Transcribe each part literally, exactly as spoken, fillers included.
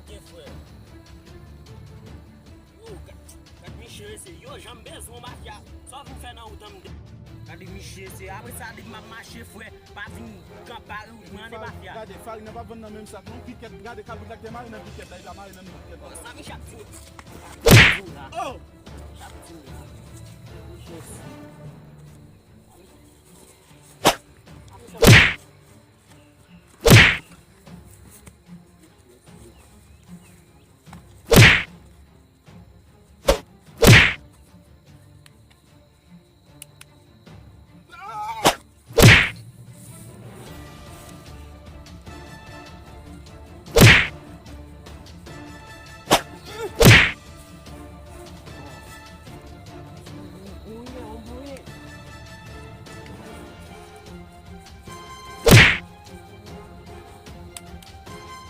Ke frè. Yo, gad, gad Miche rese. Yo, jan m bezwen w, mafya. Sa w vin fè nan wout an m de-, gade Miche se. Apre sa, depi m ap mache, frè, pa vin kanpe wout mwen, ande mafya. Gade, farin nan pa vann nan menm sak, non. Pikèt, gade kabrit la ki te mare nan pikèt la, li pa mare nan menm pikèt la. Sa Miche ap di w. Sa Miche ap di w la. Oh! Sa Miche ap di w la. Miche se.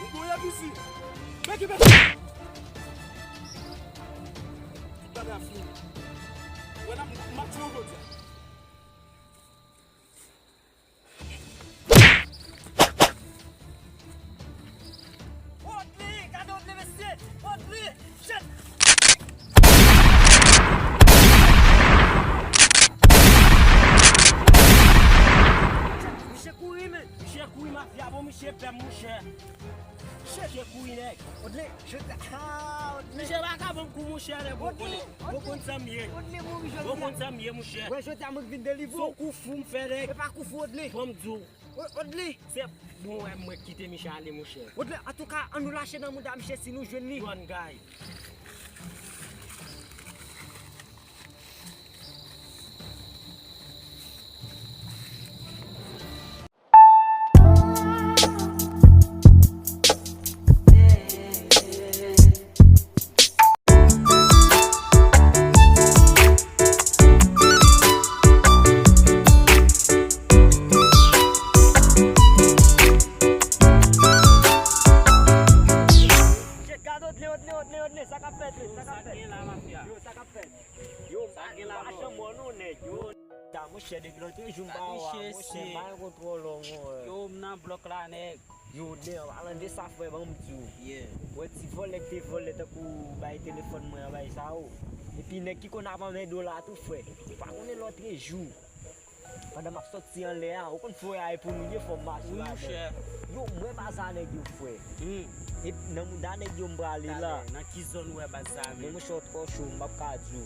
Yon gwo yap isi. Bèk, bèk. Tout bagay ap fini. Wè la, m ap tiye w jodi a. Odley, gade Odley, mesye! Odley, shit! Misye kouri, men! Misye kouri, mafya, bon, misye pè m, monchè. Misye kouri, nèg. Odley, jodi a, ah, Odley. Misye pa ka ban m kou, monchè, nèg, ou konnen, ou konn sa m ye. Odley mouri jodi a. Ou konn sa m ye, monchè. Wè, jodi a, mwen k vin delivre w. Se yon kou fou m fè, nèg. E pa kou fou, Odley. Ban m di w. O-, Odley. Se bon, wè, mwen kite misye ale, monchè. Odley, antouka, ann nou lache nan mouda misye si nou jwenn li. Yo, ann gaye. Gade Odley, Odley, Odley, Odley, sa k ap fèt, sa k ap fèt. Yo, sa k ap fèt. Yo, sa gen la, pa janm wè w non, nèg, yo. Ta, monchè, depi lòt jou m pa wè w, monchè, m pa gen kontwòl, monchè. Yo, m nan blòk la, nèg. Yo, Odley, an palan de sa, frè, ban m di w. Yeah. Wè ti vòlè k te vòlè tankou bay telefòn mwen an, bay sa, o. Epi nèg ki konn ap anmède w la tou, frè. Ou pa konnen lòtrejou. Pandan m ap sòti anlè a, ou konn fè a e pou nou ye, fò m mache ladan. Wi, monchè. Yo, m wè baz a nèg yo, frè. Hmm. E nan mouda nèg yo m prale la. Talè, nan ki zòn ou wè baz a menm? Men monchè, w twò cho, m p ap ka di w.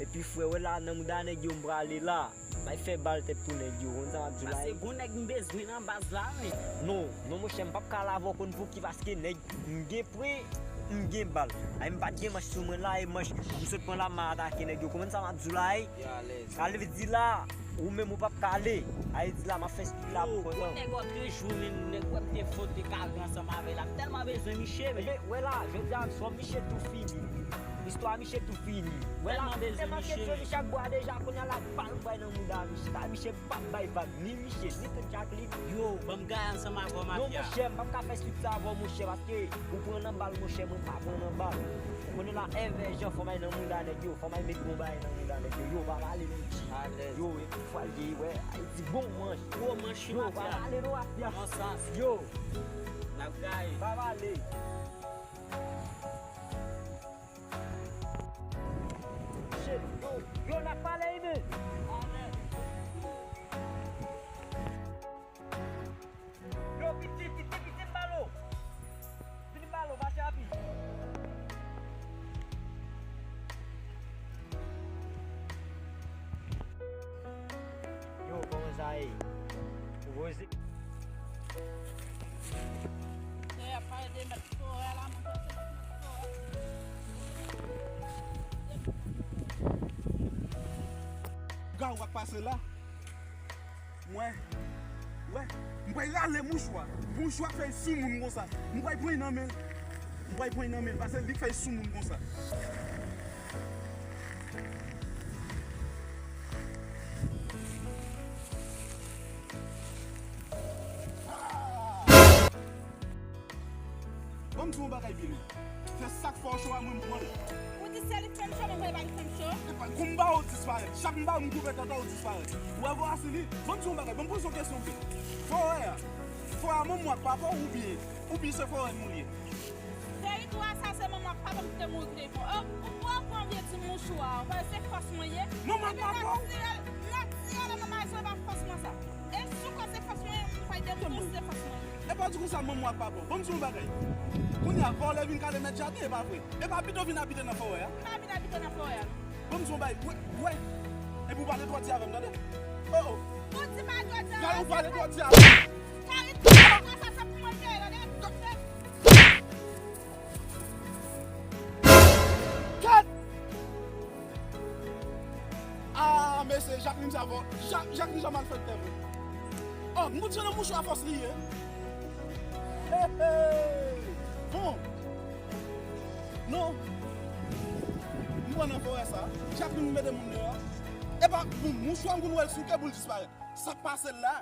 Epi frè, wè la, nan mouda nèg yo m prale la. Bay fè bal tèt pou nèg yo, konn sa m ap di w la. Pase gon nèg m bezwen nan baz la, wi. Non, non, monchè, m p ap ka al avè w konn pou ki, paske nèg m gen pwen, m gen bal. Ay, m pa t gen manch sou mwen la, e manch, m sot pran la, m atake nèg yo. Konprann sa m ap di w la, ay? Yo alèz. Sa vle di la, ou menm ou p ap ka ale. Ay, di la, m ap fè street la pou pran nan. Yo, nèg lòtrejou, men nèg wè m te vote kare ansanm avè l la. M tèlman bezwen Miche, men. Ebyen, wè la, jodi a, swa Miche tou fini. Istwa Miche tou fini. Wè la, m tèlman bezwen Miche, men. Miche ak bwa deja, kounye a la, bal bay nan mouda Miche. Sa Miche p ap bay vag, ni Miche, ni tout Jacqueline. Yo, ban m gaye ansanm avè w, mafya. Non, monchè, m p ap ka fè street sa avè w, monchè, paske ou pran nan bal, monchè, mwen pa pran nan bal. Ou konnen la, èvè jan fò m al nan mouda nèg yo, fò m al met bon bagay nan mouda nèg yo. Yo, pa pale non. Alèz. Yo, e kou fwa l ye, wè, Ayiti bon manch. Gwo manch, wi, mafya. Yo, pa pale non, mafya. Bon sans. Yo. N ap gaye. Pa pale. Shit, yo, yo, n ap pale, wi, men. Yo, piti, piti, piti, m balo. Vini m balo, mache rapid. Yo, kòman sa ye? Ou poze? Nèg ap pale de mèt forè la, mwen panse mèt forè. Gad w ap pase la. Mwen, wè, m pral rale mouchwa. Mouchwa fèy sou moun konsa. M pral pran nan men l. M pral pran nan men l, paske li fèy sou moun konsa. Ban m di w yon bagay, Billy. Se sa k fè w cho a, mwen m pran l. Ou di se li k fè m cho, men mwen pa li k fè m cho. Epa, kou m ba w disparèt. Chak m ba w, m koupe tèt ou, ou disparèt. Ou wè vwayasi li? Ban m di w yon bagay, ban m poze w kesyon vre. Forè a, forè a manman w ak papa w oubyen, oubyen se forè nou li ye? Se Mouchwa sa se manman ak papa m ki te mouri ki te fè. Ou, ou pran vye ti mouchwa, ou pa se fòs mwen ye. Manman ak papa w? Natirèl, natirèl manman Ayisyen pa fòs mwen sa. E si w kwè se fòs mwen ye, m pa dekonsidere fòs mwen ye. E pa di konsa manman ak papa w. Ban m di yon bagay. Kounye a, vòlè vin kale mèt jaden, e pa vre? E pa pito vin abite nan forè a? Pa vin abite nan forè a. Ban m di yon bagay. Wè, wè. Epi w pale twò di avè m, tande? Oh, oh. Ou di pale twò di avè m. Gade, ou pale twò di avè m. Kari, sa, sa, sa pou mwen peye, tande? Gad! Ah, mesye, Jacqueline sa fò. Ja-, Jacqueline sa malfektè vre. Oh, m konn se nan mouchwa fòs li ye. Hey, hey. Bon. Non. M pran nan forè sa. Jacqueline mete moun deyò. E pa, bon, mouchwa m konn wè l souke pou l disparèt. Sa k pase l la?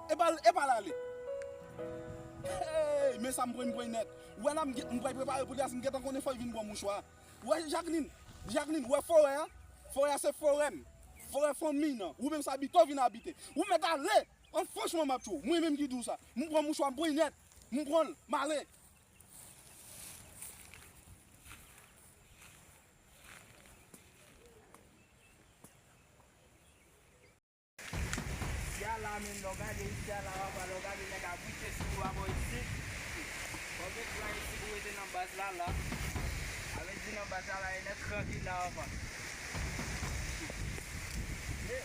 E pa, e pa l ale. Hey, men sa m pran, m pran nèt. Ou wè la, m gen, m pral prepare pou li, si m gentan konnen fò l vin pran mouchwa. Ou wè Jacqueline, Jacqueline, ou wè forè a? Forè a se forè m. Forè fanmi nan. Ou menm sa bito vin abite. Ou mèt ale. An franchman, m ap tchwe w. Mwen menm ki di w sa. M pran mouchwa, m pran nèt. M pran l, m ale. Isi a la menm, lè w gade isi a la, papa, lè w gade nèg ap bouche sou ou abò isit. Fò w gen plan isit pou w rete nan baz la, la. Sa vle di nan baz la, la, e nèt trankil la, papa. Men,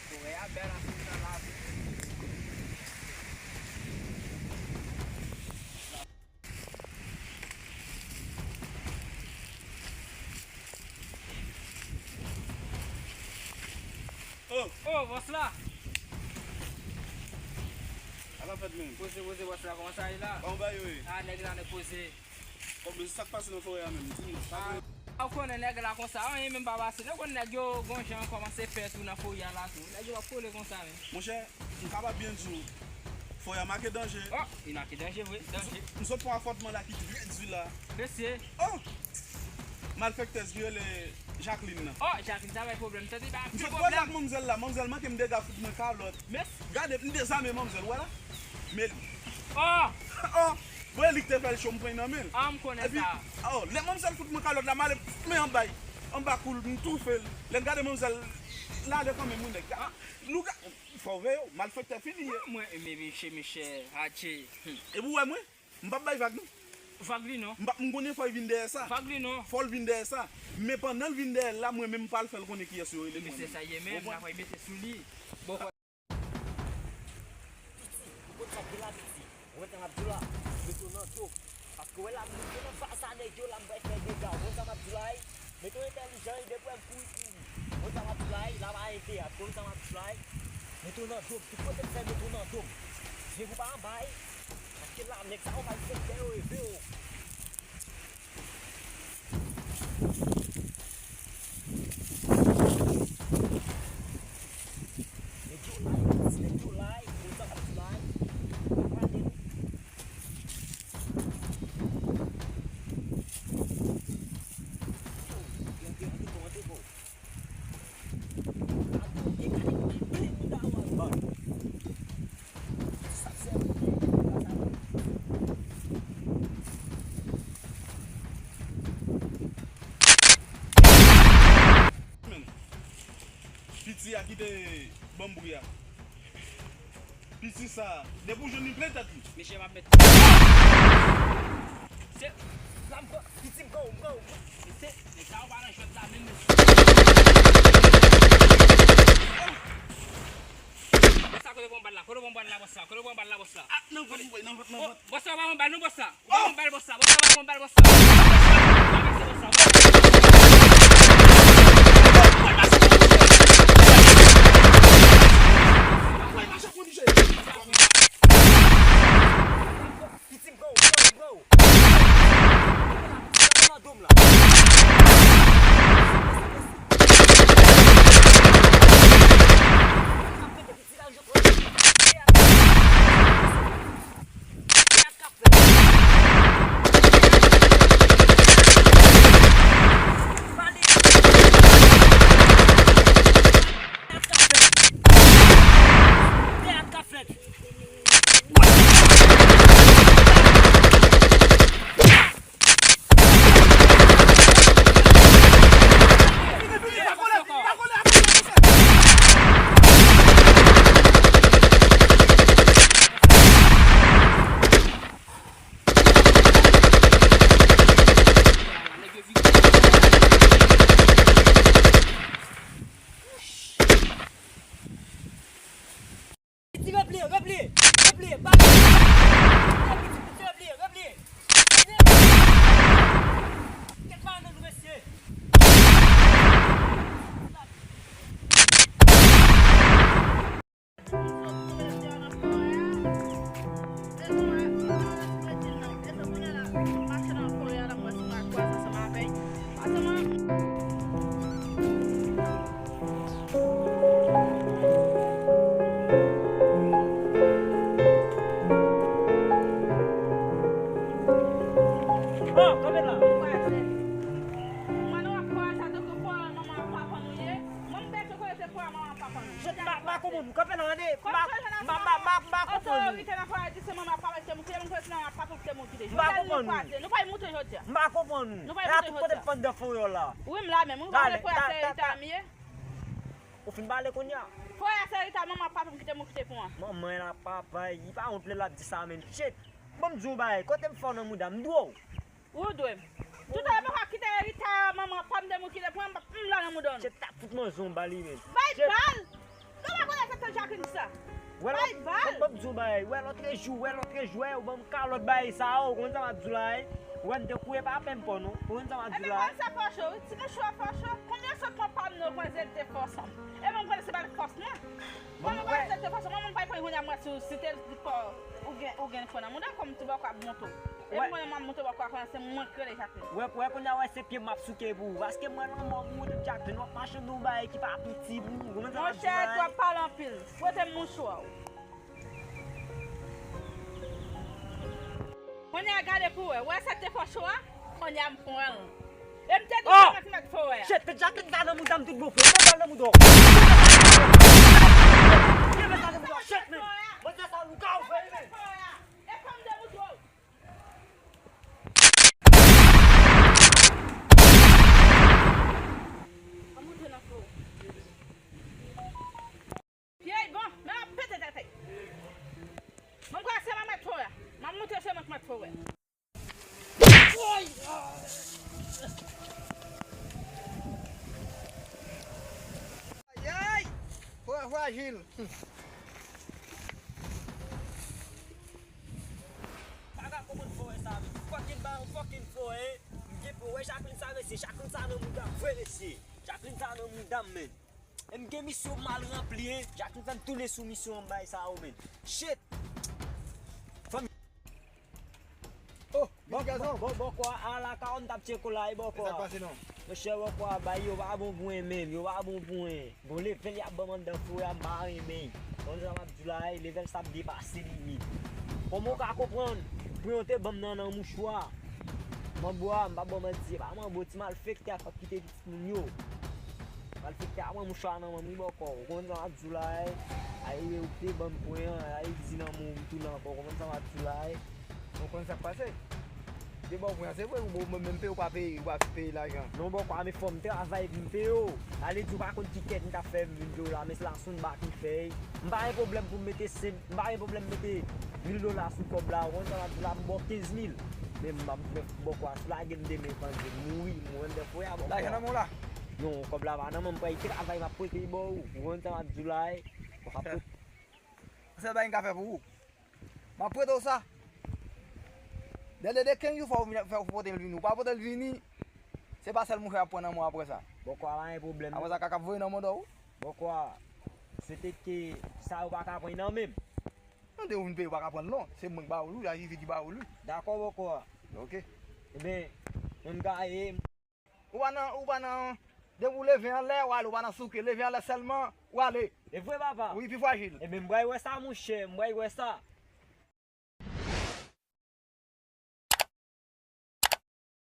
forè a bèl ansanm nan lavi. Oh! Oh, bòs la! Sa k ap fèt menm? Poze, poze, bòs la, kòman sa ye la? Kòman bagay yo ye? Ah, nèg la, nèg poze. Kòman, sa k pase nan forè a menm? Di m non. Ah, ou konnen nèg la konsa, anyen menm pa pase. Nou konn nèg yo gon jan kòmanse fè tou nan forè a la tou. Nèg yo ap kole konsa menm. Monchè, m kapab byen di w, forè a make danje. Oh, li make danje vre, danje. M sot pran afwontman la ki trè di la. Mesye. Oh! Malfektèz ki rele Jacqueline nan. Oh, Jacqueline, sa bay pwoblèm. Tande, ba, m sot pwoblèm ak manmzèl la, manmzèl manke m dega fout mwen kalòt. Mes- Gade, m dezame manmzèl, ou wè la? Men li. Oh! Oh! Bon, e li ki te fè l cho, m pran nan men l. Ah, m konnen sa. Epi, oh, lè manmzèl fout mwen kalòt la, m ale, men anba, anba kou l, m toufe l. Lè m gade manmzèl, l ale kanmenm, wi, nèg. Ah. Louga, fò w veye w, malfektè fini ye. Mwen, men, men, miche, miche, atche. Hmm. Epi w wè mwen, m p ap bay vag, non. Vag li, non. M p ap, m konnen fò l vin dèyè sa. Vag li, non. Fò l vin dèyè sa. Men pandan l vin dèyè l la, mwen menm, m pral fè l konnen kiyès yo rele mwen menm. Misye sa ye menm, n ap mete sou li. Bon, Piti, ou konn sa k gen la, Piti? Ou wè sa m ap di w la, mete w nan do m. Paske w wè la, m rive nan baz a nèg yo la, m pral fè dega. Ou konn sa m ap di w la, wi? Mete w entèlijan, wi, depi w wè m kouri, kouri. Ou konn sa m ap di w la, wi? La pa gen teyat. Ou konn sa m ap di w la, wi? Mete w nan do m. Tout kote m fè, mete w nan do m. Vye pou pa anba, wi. Paske la, nèg sa yo malfektè, yo reve w. Piti a ki te ban m bri a. Piti sa, depi w jwenn li, plen tèt li. Mesye, m ap met. Se, la m pran, Piti, m pran ou, m pran ou. Mesye, nèg sa yo pa nan jwèt la menm, mesye. Bòs la, kote w pran bal la? Kote w pran bal la, bòs la? Kote w pran bal la, bòs la? Ah, nan vant, nan vant, nan vant. Bòs la pa pran bal non, bòs la. Pa pran bal, bòs la. Bòs la pa pran bal, bòs la. Bòs la pa pran bal, bòs la. Piti, m pran ou, m pran ou, m pran ou. Piti, nan do m la. Repliye, repliye, repliye, ba li. Repliye, repliye, repliye. Kèt pa nan nou, mesye. Oh, kanpe la. Mwen, nou ap fè sa tankou fò manman ak papa nou ye. Mwen, m bèt yo kote se fò manman ak papa nou. Je, m pa, m pa konprann nou. Kanpe la, tande. M pa, m pa, m pa, m pa, m pa konprann nou. Otorite nan fò a di se manman ak papa ki te moute, mwen konnen se manman ak papa ki te moute. M pa konprann nou. Nou pa moute jodi a. M pa konprann nou. Nou pa moute jodi a. E a tout kote m pann dan fò yo la. Wi, m la menm. Ou pa wè fò a se Rita m ye? Ou fin pale kounye a. Fò a se Rita, manman ak papa m ki te moute pou an. Manman ak papa, li pa wont lè l ap di sa menm. Shit. Bon, m di w bagay, kote m fò nan mouda m, m dwe w. Ou dwe m. Toutan yo poko kite Rita, manman, pa m de moun ki de pran m, m la nan mouda w. Chèf t ap fout manje yon bal li menm. Bay bal! Kòman konnen se tan Jacqueline sa? Bay bal! Wè lòt, wè lòt jou, bay, wè lòt jou, wè lòt jou, wè, ou ban m kalòt bay sa, ou konn sa m ap di w la, e? Ou wè m te kouri pa menm pò non, ou konn sa m ap di w la, e? Ebyen, mwen sa fò cho, wi, ti mouchwa fò cho, konbyen sòt mwen pa m nan pran zèl te fò sa? E mwen konnen se pa fòs mwen. Mwen mwen pa zèl te fò cho, mwen mwen pa pran kounye a mwen si, si te di fò, ou gen, ou gen fò nan mouda, kòm ti bòkò ap monte w. E mwen, mwen monte bòkò a kounye a, se mwen k rele Jacqueline. Wè, wè, kounye a, wè, se pye m ap souke pou ou. Paske mwen lanmò pou ou, Jacqueline, w ap mache nan yon bagay ki pa piti pou ou. Monchè, w ap pale anpil. Prete m mouchwa w. Kounye a, gade pou w wè. Wè sa te fò cho a? Kounye a, m pran l. E m te di se mwen ki mèt fò wè a. Shit, te Jacqueline sa nan mouda m tout bon fè. Mwen pral nan mouda w. Kenbe sa nan mouda w. Shit, man. Mwen se sa ou ka ou fè, man. E pa m de mouda w. An moute nan fò. Pyey bon, men m ap pete tèt li. Mwen kwè se mwen mèt fò a. M ap montre se mwen k mèt fò a. Ayay! Fò a frajil. Pa ka konprann fò a sa, men. Fucking ba yon fucking fò a, e. M gen pou wè Jacqueline sa, mesye. Jacqueline sa nan mouda vre, mesye. Jacqueline sa nan mouda m, men. E m gen misyon mal ranpli, en. Jacqueline fè m tounen sou misyon an bay sa yo, men. Shit! Fanmi. Oh, bon, bon, bon, bòkò a, a la ka w m t ap tcheke w la, e bòkò a. Sa k pase non? Monchè, bòkò a, bay yo pa bon pou en menm, yo pa bon pou en. Bon, level y ap ban m anndan fò a, m pa renmen. Konn sa m ap di w la, e, level sa ap depase limit. Kòman w ka konprann? Pou yon te ban m nan, nan mouchwa. Manbo a, m pa ba w manti, e pa manbo, ti malfektè a k ap kite moun yo. Malfektè a pran mouchwa nan men m wi bòkò. Ou konn sa m ap di w la, e? Ay, ou te ban m pwen an, ay, di nan men w, m tounen ankò. Ou konprann sa m ap di w la, e? Ou konn sa k pase? Te ba w pwen an, se vre, ou menm peye, ou pa peye, ou pa peye lajan. Non, bòkò a, men fò m travay pou m peye w. Sa vle di ou pa konn ki kèt m t ap fè m vin peye w la, men se la sou m ba ki fèy. M pa gen pwoblèm pou m mete senk, m pa gen pwoblèm mete mil dola sou kòb la, ou konn sa m ap di w la, m ba w kenz mil. Men m ap, men bòkò a, si w lage m demen, pandye m mouri, m mouri anndan fò a, bòkò a. Lajan nan men w la? Non, kòb la pa nan men m, m pral travay, m ap prete ba w, ou konn sa m ap di w la, e. M ap prete. Sèl bagay m ka fè pou ou. M ap prete w sa. Dèlè de kenz jou fò w vin, fò w pote l vini. Ou pa pote l vini, se pa sèl mouchwa y ap pran nan men w apre sa. Bòkò a, pa gen pwoblèm. Apre sa, kaka ap voye nan mouda w. Bòkò a, se te ke sa yo pa ka pran nan men m. Non, de ou vin peye, ou pa ka pran l non. Se mwen k ba ou l wi, a Jezi ki ba ou l wi. Dakò, bòkò a. Ok. Ebyen, mwen m ka ye. Ou pa nan, ou pa nan, depi w leve anlè, w ale, ou pa nan souke, leve anlè sèlman, w ale. E vre, papa? Wi, pi frajil. Ebyen, m pral wè sa, monchè, m pral wè sa.